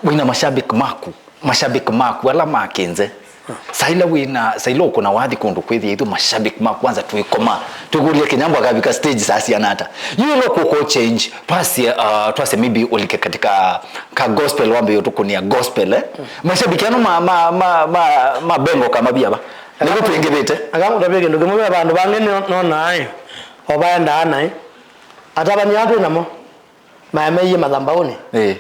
wĩna mashabiki maku. Mashabiki maku, ala ma kĩnze. Saila wĩna, saila ũkũna wathi kũndũ kwĩthĩa ithu mashabiki ma kwanza twĩkoma. Twĩkũlya Kinyambo akavika stage saa siana ata. Yu ĩla ũkũka change, twasye, uh, twasye maybe ũlike katika ka gospel wambe ũtũkũnĩa gospel, eh? Mashabiki ano ma, ma, ma, ma, ma bengo kama bia ba. Nĩko twĩngĩvĩte. Akamũtavya kĩndũ kĩmwe, ve vandũ vangĩ nĩ, nonaa, eh, o vaendaa naĩ. Atavany'a twĩ namo. Maemeiie mathambaũnĩ. Ĩĩ.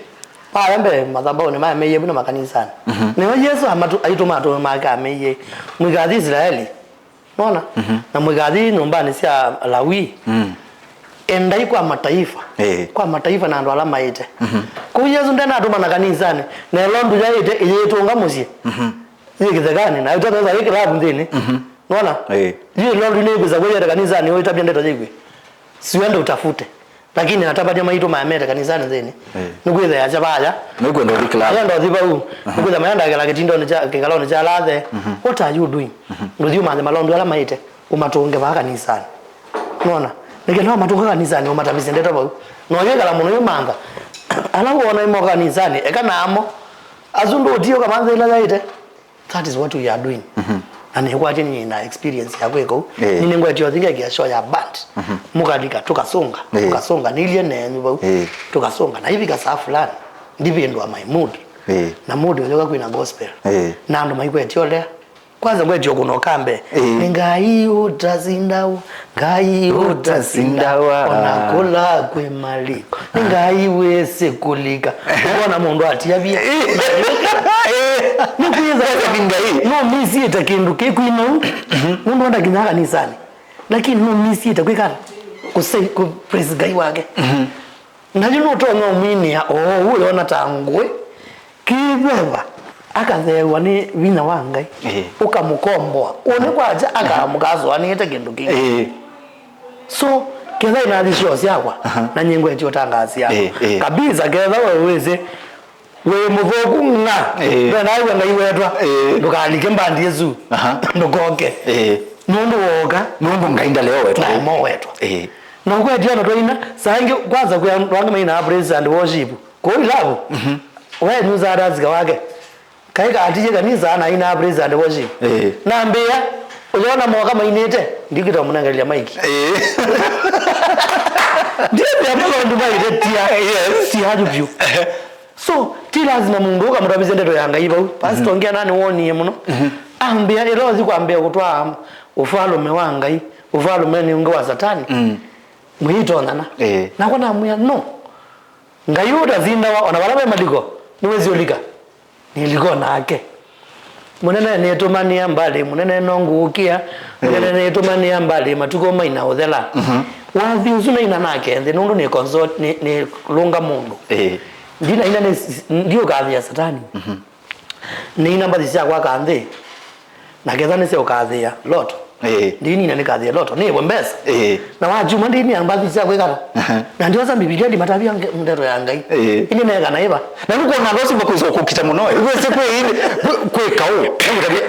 Maya mbee mathambaũnĩ maemeiie vu na makanisanĩ. Mhm. Nĩyo Yesũ amatu-, aitũma atũme make ameiie, "Mũikathi Isilaeli." Nona? Mhm. "Na mũikathi nyũmbanĩ sya Lawi." Mm. Endai kwa mataifa. Ĩĩ. Kwa mataifa na andũ ala maĩte. Mhm. Kũu Yesũ ndenatũma na kanisanĩ, na ĩla ndu yaĩte ĩyĩtũnga mũsyĩ. Mhm. Yĩ kĩthekanĩ, na ĩtata yĩ kĩlavu nthĩnĩ. Mhm. Nona? Ĩĩ. Yĩ ĩla ndu nĩkwĩsa kwĩyete kanisanĩ, ũitavya ndeto yĩkw'ĩ. Siwende utafute. Lakini atavany'a maitũ maemete kanisanĩ nthĩnĩ. Eh. Nĩkwĩthĩa kya vaya. Nĩkwenda ũthi club. Ayenda ũthi vau. Aha. Nĩkwĩthĩa mayenda kĩla kĩtindonĩ kya, kĩkalonĩ kya lathe. Mhm. What are you doing? Mhm. Ndũthi ũmanthe malondu ala maĩte, ũmatũnge vaa kanisanĩ. Nona? Nĩkenda ũmatũnga kanisanĩ, ũmatavisye ndeto vau. Na ũyĩkala mũno yũmantha. Ala wona imoka kanisanĩ, eka namo. Asu ndũtie ũkamanthe ĩla yaĩte. That is what we are doing. Mhm. Na nĩkwatye nĩ na experience ya kwĩka ũu. Eh. Nĩ nĩngwetie ũthi ngekĩa show ya band. Mhm. Mũkalika, tũkasũnga, eh, tũkasũnga, nilye nenyu vau. Eh. Tũkasũnga, na ivika saa fulani, ndivĩndũa my mood. Eh. Na mood ũyoka kwĩna gospel. Eh. Na andũ maikwetye ũlea. Kwanza ngwetie ũkũna ũkambe. Eh. Nĩ Ngai ũtasindawa. Ngai ũtasindawa, ona kũla kwĩ maliko. Nĩ Ngai wĩsĩ kũlika. Ũkona mũndũ atiavia. Nĩkwĩtha nĩ Ngai. No misiĩte kĩndũ kĩkwinau. Mũndũ enda kinya kanisanĩ. Lakini no misiĩte kwĩka kũse-, kũ praise Ngai wake. Mhm. Na yu nũtonya ũmwinĩa o ũu ũyona ta ngũĩ, kĩveva, akatheewa nĩ vinya wa Ngai, ĩĩ, ũkamũkomboa. Ũnĩ kwakya, aha, akaamũka asũanĩĩte kĩndũ kĩngĩ. Ĩĩ. So, ketha ĩnathi show syakwa, aha, na nyingwetye ũtangasia. Ĩĩ, ĩĩ. Kabisa, ketha we wĩsĩ, Wĩ mũthũku ng'a. Ĩĩ. Ndwenda wĩw'a Ngai wetwa. Ĩĩ. Ndũkalike mbandi ĩsu. Aha. Ndũkoke. Ĩĩ. Nũndũ wooka. Nũndũ Ngai ndaleo wetwa. Ndaemowetwa. Ĩĩ. Na ũkwetya andũ twaina, saa ingĩ kwanza kwĩ andũ angĩ mainaa praise and worship. Kũu ilavu. Mhm. We nusaa tasika wake. Kaĩ katiye kanisa na aina praise and worship. Ĩĩ. Nambĩa, ũyona moka mainĩte, ndikita mũnengerelia maiki. Ĩĩ. Ndiambĩa maũndũ maitetia. Yes. Si haju biũ. So, ti lazima mũndũ ũkamũtavĩsya ndeto ya Ngai vau. Pastor ũngĩ ananĩwonie mũno. Mhm. Ambĩa, ĩla ũthi kwambĩa kũtwaa ũfalume wa Ngai, ũfalume nĩ ũngĩ wa Satani. Mm. Mwĩitonyana. Ĩĩ. Nakwa namwĩa, no. Ngai ũtasindawa, ona vala ve maliko, nĩwĩsĩ ũlika. Nĩliko nake. Mũnene nĩtũmanĩa mbalĩ, mũnene no ngũũkĩa, mũnene nĩtũmanĩa mbalĩ, matukũ maina ũthela. Mhm. Wathi ũsu naina nake nthĩ, nũndũ nĩ consult, nĩ, nĩ lũnga mũndũ. Ĩĩ. Ndinaina nĩ, ndiũkathĩa Satani. Mhm. Nĩina mbathi syakwa kanthĩ, na ketha nĩsya ũkathĩa loto. Ĩĩ. Ndinina nĩkathĩa loto, nĩĩwe mbesa. Ĩĩ. Na wakyuma ndinina mbathi sya kwĩkata. Aha. Na ndiosa Mbivilia ndimatavya nge-, ndeto ya Ngai. Ĩĩ. Ĩndĩ neeka na ĩva. Na nĩkwona andũ asu makwĩsa kũkita mũno, ĩ. Wĩsĩ kwĩ ĩndĩ, kwĩ, kwĩ kaũ,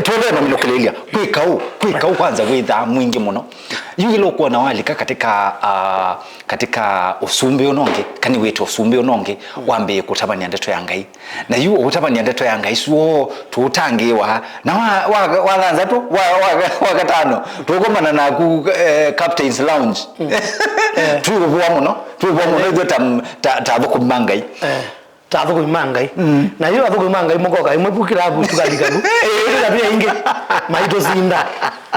twendee na mĩnũkĩlĩĩlya. Kwĩ kaũ, kwĩ kaũ kwanza wĩthaa mwingĩ mũno. Yu ĩla ũkwona walika katika, ah, katika ũsumbĩ ũnongĩ, kana wĩte ũsumbĩ ũnongĩ, wambĩĩe kũtavany'a ndeto ya Ngai. Na yu ũtavany'a ndeto ya Ngai suo tũũtangĩĩwa. Na wa, wa, wa thanthatũ, wa, wa, wa katano, tũkomana naku, eh, Captain's Lounge. Mm. Eh. Twĩũvũa mũno, twĩũvũa mũno ithuĩ ta, ta, ta athũkũmi ma Ngai. Eh. Ta athũkũmi ma Ngai. Mm. Na yu athũkũmi ma Ngai mũkoka, ĩmwe vu kĩlavu tukalika vu. Ĩĩ, tũkavia ingĩ. Maitũsinda.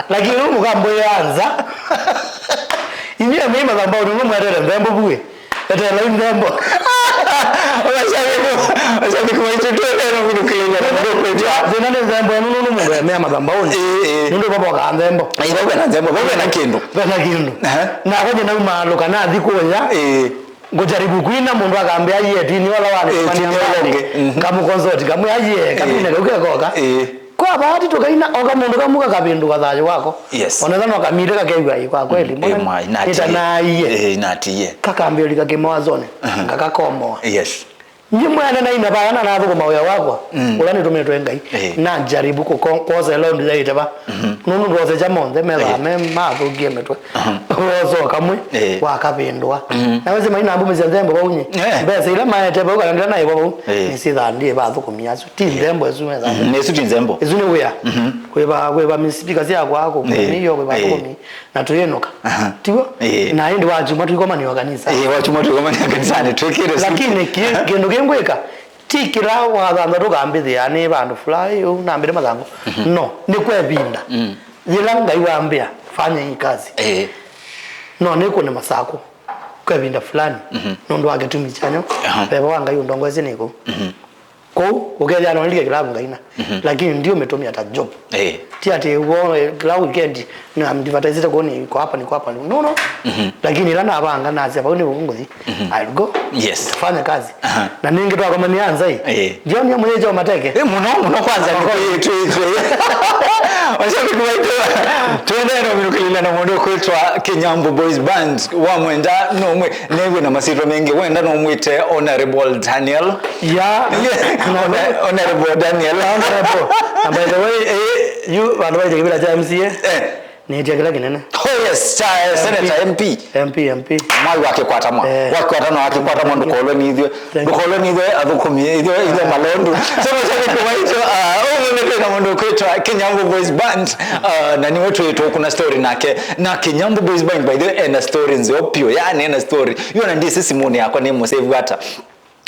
Lakini rĩu mũkambũĩa nza. Inyuĩ amei mathambaũnĩ, nũmwetete nthembo vuĩ. Etelai nthembo. Mashabiki, mashabiki maitũ, twendee na kũthukĩĩlya na mũndũ kwĩtwa. Thĩna nĩ nthembo ĩno, nũndũ mũndũ emea mathambaũnĩ. Ĩĩ, ĩĩ. Nũndũ vavokaa nthembo. Ĩĩ, vau vena nthembo, vau vena kĩndũ. Vena kĩndũ. Aha. Nakwa nyie naumaalũka, nathi kũya. Ĩĩ. Ngũjaribu kwina, mũndũ akambĩa, "Aiye, tini ola wa nĩ tini ola ũngĩ." Mhm. Kamũkonsoti kamwe, "Aiye, kakwine kau kekoka." Ĩĩ. Kwa bahati tũkaina, o kamũndũ kamwe kakavĩndũka thayũ wako. Yes. Onetha no kamile kakew'a, "Ĩ, kwa kweli, ĩĩ, mbona mwai, nĩta natiie. Naiye." Ĩĩ, natiie. Kakambĩũlika kĩmawazonĩ, aha, ngakakomoa. Yes. Nyi mwene naina vaya na nathũkũma wĩa wakwa, mm, ũla nĩtũmĩtwe Ngai. Ĩĩ. Najaribu kũko-, kwosa ĩla ũndũ yaĩte va. Mhm. Nũndũ ndwosekya monthe methaa, ĩĩ, me mathũkie mĩtwe. Aha. Wosa o kamwe, ĩĩ, wakavĩndũa. Mhm. Na wĩsĩ maina mbumĩsya nthembo vau nyie. Eh. Mbesa ila maete vau kana ndila naĩwa vau, ĩĩ, nĩsyĩthaa ndiĩ va athũkũmi asu. Ti, ĩĩ, nthembo ĩsu methaa. Mhm. Nĩsu ti nthembo. Ĩsu nĩ wĩa. Mhm. Kwĩva, kwĩva speaker syakwa, kũkũna, ĩĩ, mĩio, kwĩva, ĩĩ, athũkũmi. Na tũyĩnũka. Aha. Tiw'o? Ĩĩ. Na ĩndĩ wakyumwa tũikomania kanisa. Ĩĩ, wakyumwa tũikomania kanisani, twĩkĩte suti. Lakini ki-, aha, kĩndũ kĩngwĩka, ti kĩla wathantha tũkambĩthĩa nĩ vandũ fulani ũu nambĩte mathangũ. Mhm. No, nĩ kwa ĩvinda. Mm. Yĩla Ngai wambĩa, fanya hii kazi. Ĩĩ. No, nĩkũne masakũ kwa ĩvinda fulani. Mhm. Nũndũ wa kĩtumi kyanya, aha, veva wa Ngai ũndongoesye nĩkũ. Mhm. Kũu, ũkethĩa no nilike kĩlavu ngaina. Mhm. Lakini ndiũmĩtũmĩa ta job. Eh. Ti atĩ w'o, eh, kĩla weekend, na advertisete kũu nĩ kwa hapa, nĩ kwa hapa. No, no. Mhm. Lakini ĩla navanga, nasya, "Vau nĩ vau ngũthi." Mhm. I'll go. Yes. Tufanye kazi. Aha. Na ningĩ twakomania nza ĩ. Eh. Ndionia mũyĩkya mateke. Eh, mũno, mũno kwanza nĩ kwĩtwĩtwe. Mashabiki maitũ, twendee na ũminũkĩlĩla na mũndũ kwĩtwa Kinyambu Boys Band. Wa mwenda no mwe Nĩw'e na masyĩtwa mengĩ, wenda no mwĩte Honorable Daniel. Yeah. Yeah. Hona-, Honorable Daniel. Honorable. Na by the way, eh, yu vandũ vaĩte kĩvĩla kya M C A. Eh. Nĩtia kĩla kĩnene. Oh yes, cha, eh, M P. Senator, M P. M P, M P. Mwai wa kĩkwata mwa. Eh. Wa kĩkwata mwa, wa kĩkwata mwa, ndũkolwe nĩ ithyĩ. Thank you. Ndũkolwe nĩ ithyĩ athũkũmi, ithyĩ, ithyĩ malondu. So mashabiki maitũ, ah, ũmwe nĩ twĩ na mũndũ kwĩtwa Kinyambu Boys Band. Ah, na nĩwe twĩ tũkũna story nake. Na Kinyambu Boys Band, by the way, ena story nzeo piũ, yani ena story. Yu ona ndĩsĩ simũnĩ yakwa nĩ mũsave ata.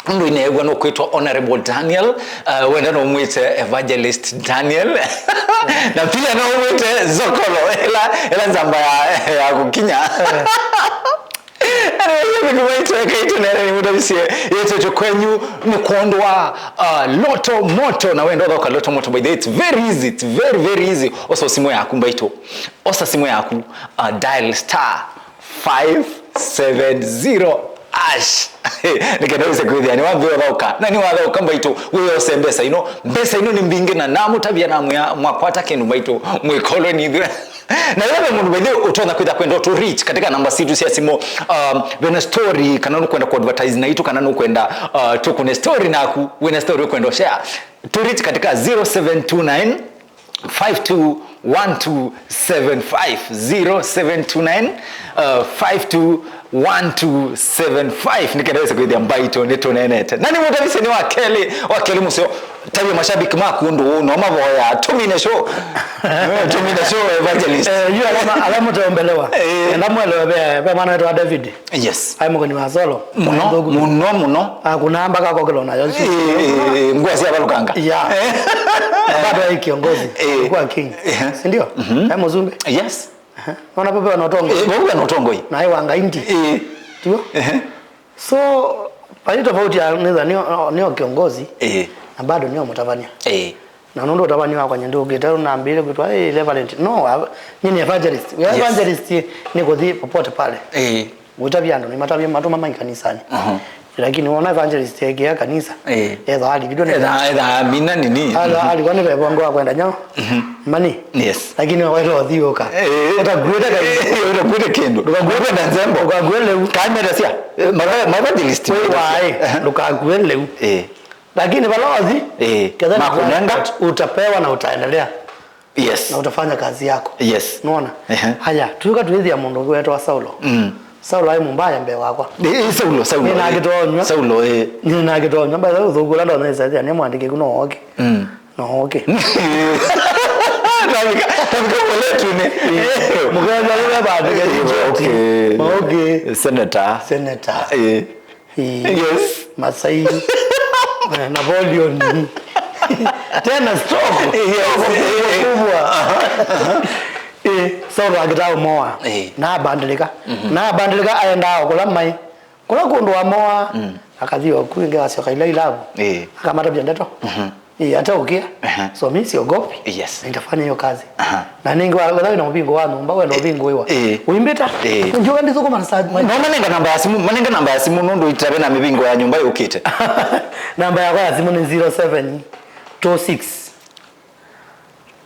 Ũndũ ineew'a nũkwĩtwa Honorable Daniel, uh, wenda no ũmwĩte Evangelist Daniel. Na pia no ũmwĩte Zokolo, ĩla, ĩla nzamba ya, ya kũkinya. Anyway, mashabiki maitũ, eka ĩtũneene nĩmũtavisye yĩtetwe kwenyu nĩ kwondũ wa, uh, Lotto Moto. Na wenda ũthaũka Lotto Moto, by the way, it's very easy, it's very, very easy. Osa simũ yaku mbaitũ. Osa simũ yaku, uh, dial star five seven zero hash. Nĩ kenda wĩse kwĩthĩa nĩwambĩĩa ũthaũka. Na nĩwathaũka mbaitũ, wĩose mbesa ino. Mbesa ino nĩ mbingĩ na namũtavya namwĩa mwakwata kĩndũ mbaitũ, mwĩkolwe nĩ ithyĩ. Na ĩla ve mũndũ, by the way, ũtonya kwĩtha kwenda to reach katika namba situ sya simũ, um, wĩna story, kana nũkwenda ku advertise naitũ, kana nũkwenda, uh, tũkũne story naku, wĩna story ũkwenda share, to reach katika zero seven two nine five two one two seven five, zero seven two nine, uh, five two one two seven five, nĩ kenda wĩse kwĩthĩa mbaitũ nĩ tũnenete. Na nĩ mũtavisye nĩ wa kelĩ, wa kelĩ mũseo. Tavya mashabiki maku ũndũ ũũ, no mavoya, tũmine show. Eh, tũmine show, Evangelist. Eh, yu ala ma-, ala mũteombelewa. Eh. Enda mwelewe ve, ve mwana wetu wa David. Yes. Ai mũkoni wa solo. Mũno, mũno, mũno. Akuna mpaka kokilo nayo. Eh, eh, eh, ngua sya valukanga. Yeah. Eh. Na bado ai kiongozi. Eh. Kwa king. Eh. Si ndio? Mhm. Ai mzumbe. Yes. Aha. Ona pepe wana ũtongoi. Eh, vau vena ũtongoi. Na ai wanga indi. Eh. Tio? Eh. So, vai tofauti ya nĩtha nĩo, nĩo kiongozi, eh, na bado nĩo mũtavany'a. Eh. Na nũndũ ũtavany'a wakwa nyie ndũkĩte, nambĩĩe kwĩtwa, "Hey, Reverend." No, a-, nyie nĩ evangelist. Yes. Evangelist nĩ kũthi popote pale. Eh. Ũtavya andũ, nĩmatavya matũma mai kanisani. Mhm. Lakini wona evangelist ekĩa kanisa, eh, etha alividwe nĩ etha, etha mina nini. Ala, mhm, alikuwa nĩ vevongo wa kwenda nyao. Mhm. Mani. Yes. Lakini wakwenda ũthiũka. Eh. Ũtakuĩte kaĩ. Eh, ũtakuĩte kĩndũ. Ndũkakuĩte na nzembo. Ndũkakuĩte lĩu. Kamera cia, eh, ma-, ma evangelist. Wĩ waĩ, ehe, ndũkakuĩte lĩu. Eh. Lakini vala ũthi, eh, ketha makũnenga, utapewa na utaendelea. Yes. Na utafanya kazi yako. Yes. Unaona? Ehe. Haya, tuka tuithia mũndũ wetwa Saulo. Mm. Saulo aĩ mũmbaya mbee wakwa. Eh, eh, Saulo, Saulo. Nĩ na eh, kĩtonywa. Saulo, eh. Nĩ na kĩtonywa. By the way, ũthũku ũla ndona ĩsethia nĩ mwandĩkĩku no oke. Mm. No oke. Tavika, tavika mweletuni. Mũkethwa rĩu vandĩke. Eh, okay. Maũkĩ. Senator. Senator. Eh. Eh, yes. Masai. Eh, Napoleon. Tena stock. Yes. Stock kubwa. Aha, aha. Eh, Saulo akĩtaa ũmoa. Eh. Na abandĩlĩka. Mhm. Na abandĩlĩka aendaa o kũla mai. Kũla kũndũ amoa. Mm. Akathi o kwingĩ asyoka ila ilavu. Eh. Akamatavya ndeto. Mhm. Ĩĩ, ataũkĩa. Aha. So, mi siogopi. Yes. Na nitafanya hiyo kazi. Aha. Na nĩngĩ wa-, wetha wĩna mũvingo wa nyũmba, wenda ũvingũĩwa. Ĩĩ. Ũimbĩta. Ĩĩ. Njoka ndithũkũma na saa. No, manenga namba ya simu, manenga namba ya simu nũndũ itave na mĩvingo ya nyũmba yũkĩte. Namba yakwa ya simu nĩ zero seven two six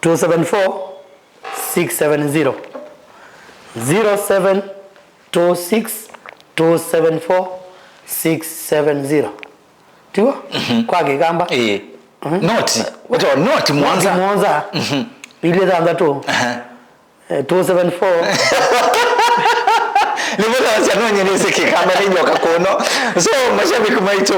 two seven four six seven zero. Zero seven two six two seven four six seven zero. Tiw'o? Mhm. Kwa Kĩkamba? Ĩĩ. Mhm. Noti. Wetwa noti mũonza. Noti mũonza. Mhm. Ilĩ thanthatũ. Aha. Eh, two seven four. Nĩvũthasya nonye nĩsĩ Kĩkamba nĩ nyoka kũno. So, mashabiki maitũ,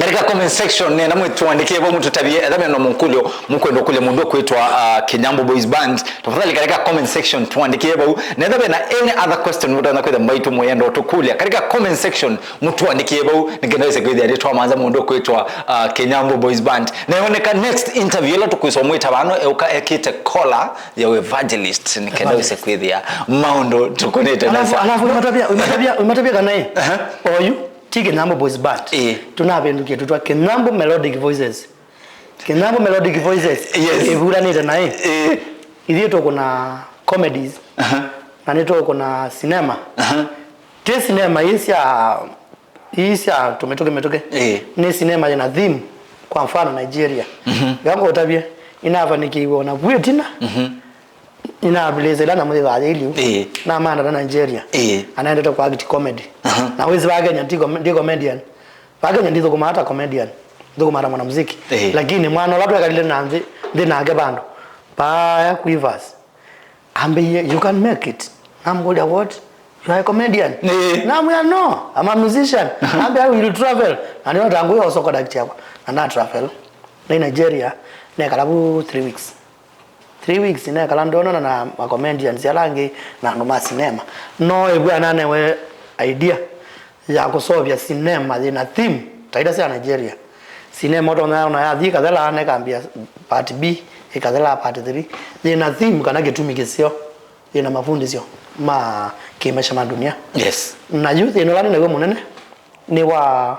katika comment section, nenda mwĩtũandĩkĩe vau mũtũtavye, etha mena mũkũlyo, mũkwenda kũlya mũndũ kwĩtwa, uh, Kinyambo Boys Band. Tafadhali katika comment section tũandĩkĩe vau. Netha vena any other question mũtana kwĩtha mbaitũ mũyenda ũtũkũlya. Katika comment section mũtũandĩkĩe vau. Nĩkenda wĩse kwĩthĩa nĩ twamanza mũndũ kwĩtwa, uh, Kinyambo Boys Band. Na yoneka next interview ĩla tũkwĩswa mwĩta vano, euka ekĩte collar ya evangelist. Nĩkenda wĩse kwĩthĩa maũndũ tũkũnĩte alafu, nesa. Alafu, umatavia, umatavia, umatavia kana ĩ? Aha. Oyu. Ti Kinyambo Boys Band. Ĩĩ. Tũnavĩndũkie tũtwa Kinyambo Melodic Voices. Kinyambo Melodic Voices. Yes. Ĩvulanĩte naĩ. Ĩĩ. Ithyĩ tũkũna comedies. Aha. Na nĩtũkũna sinema. Aha. Ti sinema ii sya, ii sya tũmĩtũkĩ mĩtũkĩ. Ĩĩ. Nĩ sinema yĩna theme, kwa mfano Nigeria. Mhm. Ngango ũtavye, inafanikiwe ona vu ĩtina. Mhm. Nĩnavĩlĩte ĩla nyamũ yĩthaa yĩ liu. Ĩĩ. Namanda na Nigeria. Ĩĩ. Anaendete kwa act comedy. Aha. Na wĩsĩ va Kenya ndi com-, ndi comedian. Va Kenya ndithũkũmaa ta comedian. Nthũkũmaa ta mwanamuziki. Ĩĩ. Lakini mwana ũla twekalile na nthĩ, nthĩ nake vandũ. Paaya Quivers. Ambĩie, "You can make it." Namũkũlya, "What? You are a comedian?" Ĩĩ. Namwĩa, "No, I'm a musician." Aha. Ambĩa, "I will travel." Na nĩyo tangũya ũsoko act yakwa. Na nda travel. Na Nigeria, nekala vu three weeks. Three weeks nekala ndonana na ma comedians ala angĩ na andũ ma sinema. No ĩvw'a nanewe idea ya kũseũvya sinema yĩna theme ta ila sya Nigeria. Sinema ũtonya ona yathi ĩkathela nekambia part B, ĩkathela part three. Yĩna theme kana kĩtumi kĩseo, yĩna mafundisyo ma kĩmaisha ma dunia. Yes. Na yu thĩna ũla nĩ naw'o mũnene nĩ wa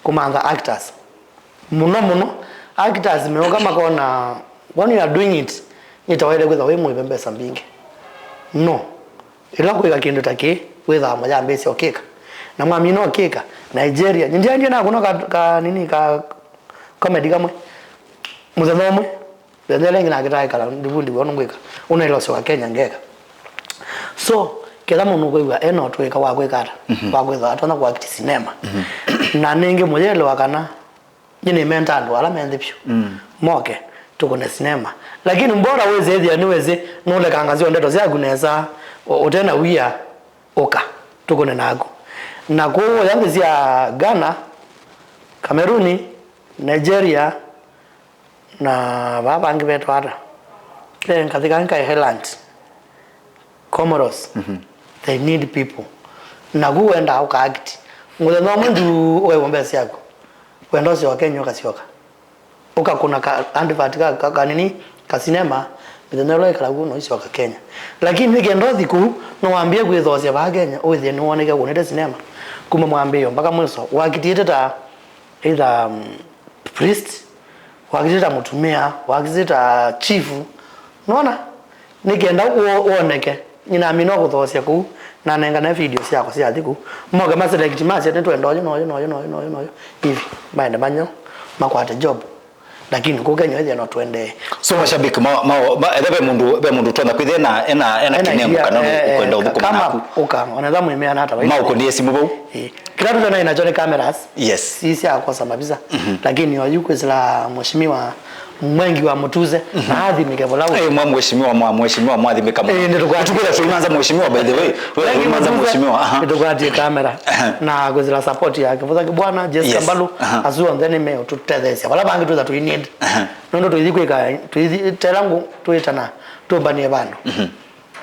kũmantha actors. Mũno mũno, actors meũka makona, when you are doing it, nĩtawaĩle kwĩtha wĩ mũĩve mbesa mbingĩ. No. Ĩla kwĩka kĩndũ ta kĩĩ, wĩthaa mũyambĩĩsya ũkĩka. Na mwamina ũkĩka, Nigeria. Nĩndyaendie nakũna ka, ka, nini, ka comedy kamwe. Mũthenya ũmwe, Mĩthenya ĩla ĩngĩ nakĩtaa ĩkala ndivundi w'o nũngwĩka. Ũnaĩlosya wa Kenya ngeka. So, ketha mũndũ ũkwĩw'a e na ũtũĩka wa kwĩka ata, wa kwĩthwa atonya kũakiti sinema. Na nĩngĩ mũyelewa kana nyie nĩmenta andũ ala me nthĩ vyũ moke tũkũne sinema. Lakini mbora wĩsĩ ĩthĩa nĩwĩsĩ nũlekangasya ndeto syaku nesa ũ-, ũte na wia, ũka tũkũne naku. Na kũũ ya nthĩ sya Ghana, Kameruni, Nigeria, na vaa vangĩ vetwa ata? Ve kathĩ kangĩ kaĩ Highlands, Comoros. They need people. Naku wendaa ũka act. Mũthenya ũmwe ndu ũkaĩwa mbesa syaku. Wenda ũsyoka Kenya ũkasyoka. Ũkakũna ka advert ka, ka, kanini, ka sinema, mĩthenya ĩla ĩkala kũu no isyoka Kenya. Lakini nĩ kenda ũthi kũu, no wambie kwĩthoosya vaa Kenya, ũĩthĩe nĩwoneke ũkũnĩte sinema. Kuma mwambĩĩo mpaka mwiso, wakitiĩte ta either, um, priest, wakisita mũtumĩa, wakisita chief. Nona? Nĩ kenda wo-, woneke. Nyinamina kũthoosya kũu, na nengane video syakwa syathi kũu. Moke ma select masya nĩtwenda ũyũ na ũyũ na ũyũ na ũyũ na ũyũ na ũyũ. Hivi, maende manyo, makwate job. Lakini kũu Kenya ĩthĩa no twendee. So mashabiki ma, ma, ma, etha ve mũndũ, ve mũndũ ũtonya kwĩthĩa ena, ena, ena kĩnengo kana ũkwenda ũthũkũma naku, ũka, ona etha mwĩmea nata vai. Maũkũnie simũ vau. Ĩĩ. Kĩla tũtonya nakyo nĩ cameras. Yes. Si sya kwosa mavisa. Lakini oyu kwĩsĩla mheshimiwa Mwengi wa Mũtuse, na athimĩke vola ũĩ. Eh, mwa mheshimiwa, mwa mheshimiwa, mwathimĩka mũno. Eh, nĩtũkwati- Tukwĩra tũimanza mheshimiwa, by the way. Tũimanza mheshimiwa, aha. Nĩtũkwatie kamera. Na kwĩsĩla support ya Kĩvũtha Kĩbwana, Jessica Mbalu, asu onthe nĩmeũtũtetheesya. Vala vangĩ twĩtha tũinĩende. Nũndũ tũithi kwĩka, tũithi tela ngũ, twĩtana, tũmbanie vandũ.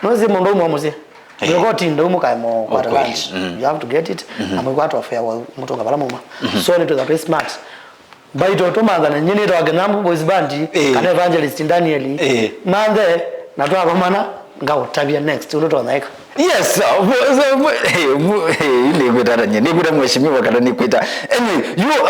Nũsĩ mũndũ ũmwe mũsyĩ. Eh. Nĩko tinda ũmwe kae mo kwata lunch. You have to get it. Na mwĩkwata fair wa mũtũnga vala muma. So nĩ twĩtha twĩ smart. Mbaitũ tũmanthane, nyie nĩtawa Kĩnyambũ Boys Band, kana Evangelist Daniel. Manthe, na twakomana, ngaũtavya next, ũndũ tũnaeka. Yes, uh, bu-, so, bu-, hey, bu-, hey, nĩkwĩta ata nyie, nĩkwĩta mheshimiwa kana nĩkwĩta. Anyway, you,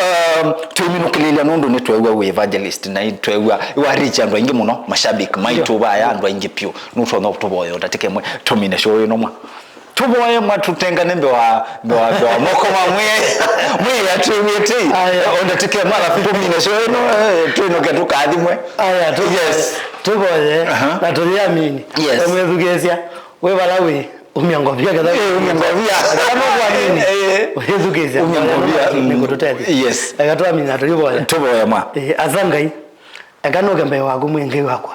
um, tũiminũkĩlĩlya nũndũ nĩtweew'a wĩ evangelist, na nĩtweew'a wa reach andũ aingĩ mũno, mashabiki maitũ vaya andũ aingĩ vyũ. Nũtonya ũtũvoya ũtatĩke mwe, tũmine show ĩno mwa. Tũvoye mwa tũtengane mbee wa, mbee wa, mbee wa moko ma mwĩĩ, mwĩĩ atwĩw'ĩte. Aya. Ũndatĩke mwa, alafu tũmine show ĩno, eh, twĩnoke tũkathimwe. Aya, tũvoye, yes, tũvoye, na tũyĩamini. Yes. Ũmwĩthukĩĩsya, wĩ vala wĩ, umya ngovia ketha. Eh, umya ngovia. Kama ũkwamini, eh, ũyĩthukĩĩsya. Umya ngovia. Nĩkũtũtethya. Yes. Eka twamini na tũyĩvoya. Tũvoye mwa. Eh, asa Ngai. Eka nũke mbee waku, Mwĩĩ Ngai wakwa.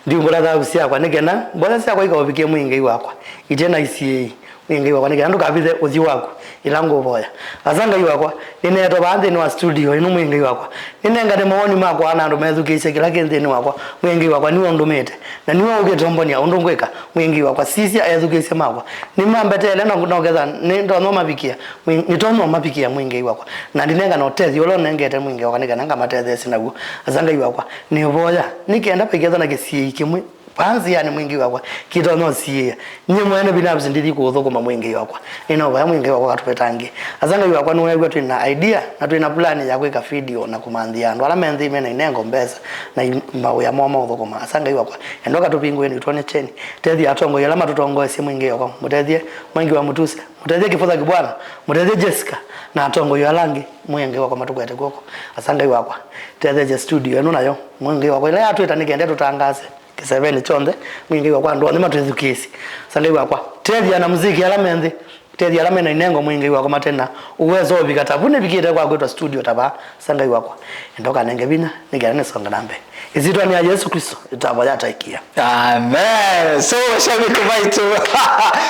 Ndiumbũla thaavu syakwa, nĩ kana mboya syakwa ikaũvikĩe, Mwĩĩ Ngai wakwa, ite na isiĩĩi, Mwĩĩ Ngai wakwa, nĩ kana ndũkavithe ũthyũ waku ĩla ngũvoya. Asa Ngai wakwa, nĩneetwa vaa nthĩnĩ wa studio ĩno, Mwĩĩ Ngai wakwa. Nĩnengane mawoni makwa na andũ methukĩĩsye kĩla kĩ nthĩnĩ wakwa, Mwĩĩ Ngai wakwa, nĩwe ũndũmĩte, na nĩwe ũkĩtombonia ũndũ ngwĩka, Mwĩĩ Ngai wakwa. Sisya ethukĩĩsye makwa. Nĩmambeteele na noketha nĩndonya ũmavikĩa, Mwĩĩ-, nĩtonya ũmavikĩa, Mwĩĩ Ngai wakwa. Na ndinengane ũtethyo ũla ũnengete, Mwĩĩ Ngai wakwa, nĩ kana ngamatetheesye naw'o. Asa Ngai wakwa, nĩũvoya, nĩ kenda vaikethwa na kĩsiĩĩi kĩmwe vaa nzĩanĩ, Mwĩĩ Ngai wakwa, kĩtonya ũsiĩĩa. Nyie mwene binafsi ndithi kũũthũkũma, Mwĩĩ Ngai wakwa. Nĩnaũvoya, Mwĩĩ Ngai wakwa, katũvetangĩe. Asa Ngai wakwa, nĩweew'a twĩ na idea na twĩ na plan ya kwĩka video na kũmanthĩa andũ ala me nthĩ me na inengo, mbesa, na i-, mawĩa moo ma ũthũkũma. Asa Ngai wakwa, enda ũkatũvingũĩe na ũtwony'e kyeni. Tethya atongoi ala matũtongoesye, Mwĩĩ Ngai wakwa, mũtethye Mwengi wa Mũtuse, mũtethye Kĩvũtha Kĩbwana, mũtethye Jessica na atongoi ala angĩ, Mwĩĩ Ngai wakwa, matũkwete kw'oko. Asa Ngai wakwa, tetheesya studio ĩno nayo, Mwĩĩ Ngai wakwa, ĩla yatwĩta nĩ kenda tũtangaase kĩsevenĩ kyonthe, Mwĩĩ Ngai wakwa, andũ onthe matwĩthukĩĩsye. Asa Ngai wakwa, tethya na muziki ala me nthĩ, tethya ala me na inengo, Mwĩĩ Ngai wakwa, mate na ũwezo ũvika ta vu nĩvikĩte kwa kwĩtwa studio ta vaa. Asa Ngai wakwa, enda ũkanenge vinya nĩ kenda nĩsonge na mbee. Ĩsyĩtwanĩ ya Yesũ Klĩsto, ĩtavoya taikia. Amen. So, shabiki maitũ,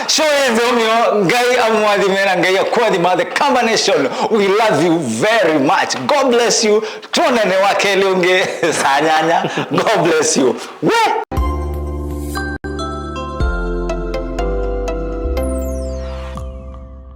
show ĩ nthĩ ũmwe, Ngai amwathime na Ngai akwathima, the combination. We love you very much. God bless you. Twonane wa kelĩ ũngĩ saa nyanya. God bless you. We!